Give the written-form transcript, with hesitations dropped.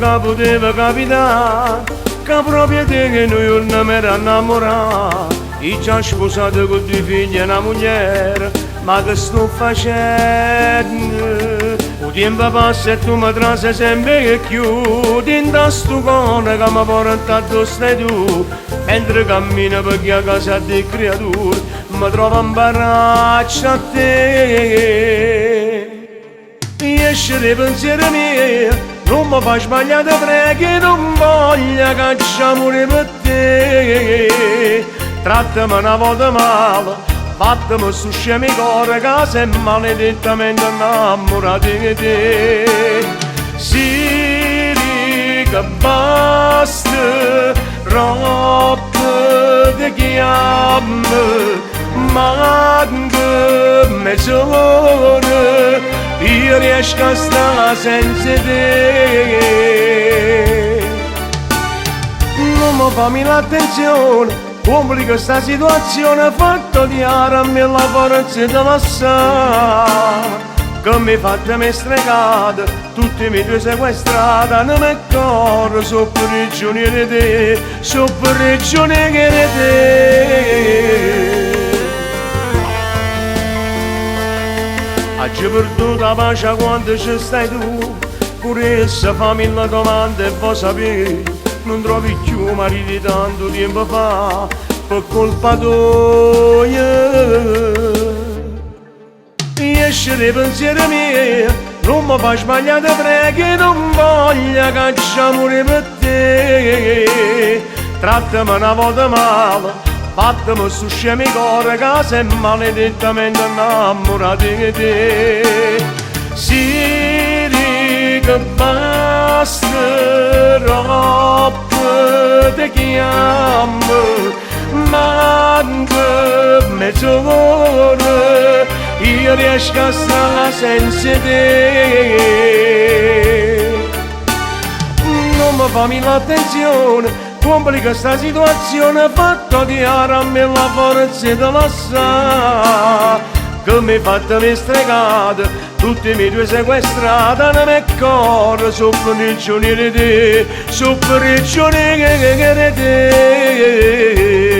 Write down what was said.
Che poteva capità che proprio te che nu juorno m'ero innammurà. Io già sposato con due figli e una moglie, ma che sto facendo? O tempo passa e tu mi trasi sempre di più, dentro a sto core che mi porta addosso stai tu, mentre cammino per a casa di creature, mi trovo in braccio a te. Esce dai pensieri miei, non mi fai sbagliare, prego, non voglio cacciare per te. Trattami una volta male, fattami su scemi cuore che sei maledettamente innamorato di te. Si che basta, roba ti chiamo, manca mezz'ora, io riesco a stare senza te. Non mi fammi l'attenzione, complica sta situazione, fatto di a me la forza di lasciare. Che mi fate mi stregate, tutti mi due sequestrate, non mi accorgo, sono prigioniero di te, sono prigioniero di te. Oggi perduto la pace quando ci stai tu, pure se fammi la domanda e vuoi sapere, non trovi più mariti tanto tempo fa, per colpa tua. Esce dai pensieri miei, non mi fai sbagliare, prego, non voglio cacciare per te. Trattami una volta male, fattami su scemi cuore che sei maledettamente innamorato di te. Si che basta, roba ti chiamo, manca mezz'ora, io riesco a stare senza te. Non mi fammi l'attenzione, complica sta situazione, fatto di a me la forza di lasciare, che mi fatta mi stregata, tutti i miei due sequestrati, non mi accorgo, sono prigioniero di te, sono prigioniero di te.